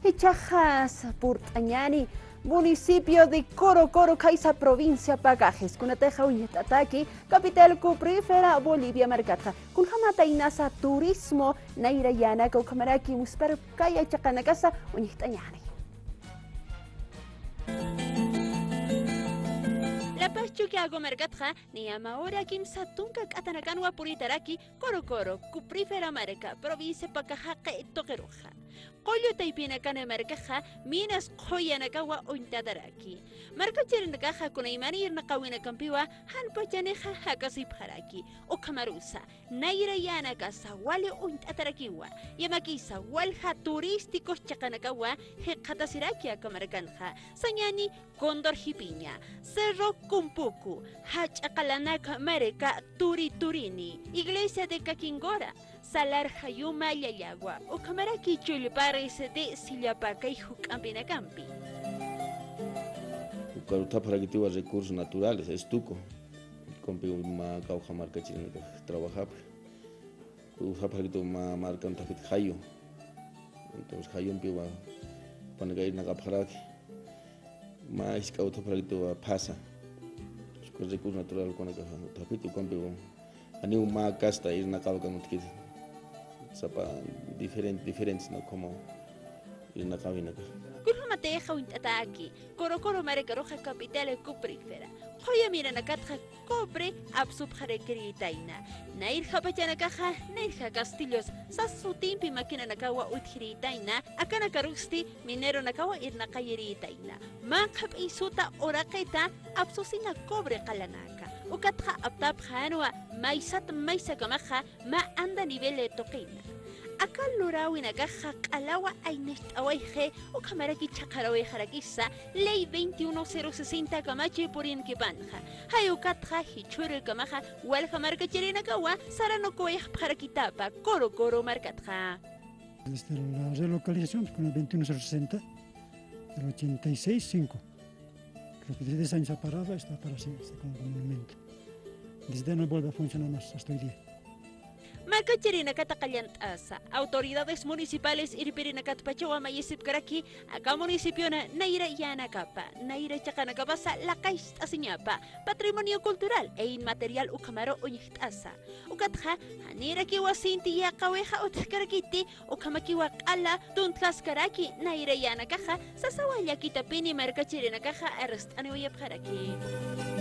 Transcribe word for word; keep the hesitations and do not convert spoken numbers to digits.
Jichhaxas purt'añäni municipio de Coro Coro, khaysa provincia Pacajes, kunatixa uñt'ataki capital cuprífera Bolivia markatxa. Kunjamatïnasa turismo nayra yänaka ukhamaraki muspharkaya chiqanakasa uñt'añäni. La Paz Chuquiago markatxa, niya mä ura kimsa tunka k'atanakanwa puritaraki Coro Coro, cuprífera marka, provincia Pacajes tuqiruxa. Qullu taypinakan markaxa, minas qhuyanakawa uñt'ataraki. Markachirinakaxa kunaymani irnaqawinakampiwa, jan pachanixa jakasipxaraki. Ukhamarusa, nayra yänakasa wali uñt'atarakiwa, yamakisa walja turísticos chiqanakawa jikxatasiraki aka markanxa, sañäni Cóndor Jipiña, Cerro Cumpucu, Jach'a Qalanak marka, Turi Turini, Iglesia de Caquingora, Salar Jayuma Llallagua, ukhamaraki Chullpares de Sillapacay juk'ampinakampi. Ukar uthapxarakitiwa recursos naturales, estuco. Ukampi mä kawkha markachirinakax trabajapxi. Uthapxarakitiwa mä markan uthapxiti jayu. Entonces jayumpiwa jupanaka irnaqapxaraki. Mä jisk'a uthapxarakitiwa phasa. Uka recurso natural ukanakaxa uthapxiti, ukampiwa janiw mä casta irnaqawakan utjkiti. Sapa diferente, diferentes, ¿no? Como irnaqawinakax. Kunjamatixa uñt'ataki, Coro Coro markaruxa capital cuprífera. Qhuya miranakatxa cobre apsupxarakirïtayna. Nayrjapachanakaxa, nayrja castillos, sas sutimpi maquinanakawa utjirïtayna, akanakarusti mineronakawa irnaqayirïtayna. Mä qhap'iy suta uraqita apsusina cobre qalanaka. Ukatxa aptapxänwa maysat maysakamaxa, mä anda nivel tuqina. Aka luräwinakaxa q'alawa aynacht'awayxi, ukhamaraki chhaqarawayxarakisa, ley veintiuno cero sesenta kamachi purinkipanxa. Jay ukatxa jichhürkamaxa, walja markachirinakawa saranukuwayxapxarakitapa Coro Coro markatxa. Desde la relocalización, con el veintiuno cero sesenta, del ochenta y seis cinco. Creo que desde ese año se ha parado, está para siempre, está como un monumento. Desde no vuelve a funcionar más hasta hoy día. Markachirinakata qallant'asa, autoridades municipales irpirinakatpachawa mayisipkaraki, aka municipiona nayra yänakapa, nayra chiqanakapasa laqayst'asiñapa, patrimonio cultural e inmaterial ukhamaru uñjt'asa. Ukatxa, janirakiwa sinti yäqawixa utjkarakiti, ukhamakiwa q'ala tuntjaskaraki nayra yänakaxa, sasawa llakitapini markachirinakaxa arst'aniwayapxaraki.